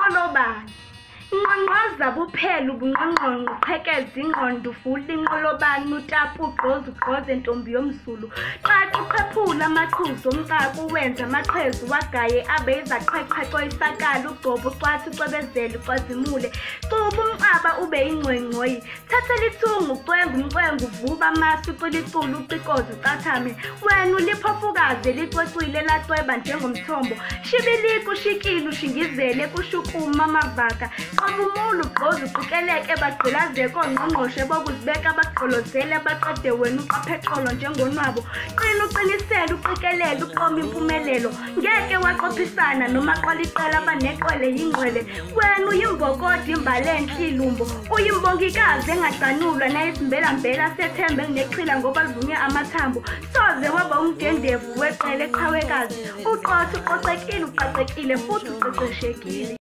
Inqolobane. Inqonqoza buphela ubunqonqonqo uqhekeza ingqondo uvula inqolobane utapa ugqoza ugqoze ntombi yomZulu. Qaqa uqhephula amaqhuzu omcako uwenze amaqhezu wagaye abe izaqheqheqo isakala ugcobo ucwatha ucwebezele ucwazimule. Cuba umcaba ube ingcwengcweyi. Thathela ithungu ucwenga umcwengo uvuba amasi uqilicula ucikoze ucathame. Wena uliphofukazi elicwecwile lacweba njengomthombo. Shibilika ushikile ushingizele kushukuma amavaka. Qobumula ugqoze uqikeleke bagqilazeke ongqongqoshe bokuzibeka bagqolozele baqede wena uqapheqolo njengonwabo. Qina uqinisele uqikelele uqome impumelelo. Ngeke waqophisana noma qwaliqela abaneqwele yingqwele. Wena uyimbokodi imbali enhle ilumbo. Uyimbongikazi engagcanulwa nayisimbelambela sethembe nginexhila ngoba livunywe amathambo. Soze waba umdendevu weqele qhawekazi. Uqotho uqoqekile uqaqekile futhi uqeqeshekile.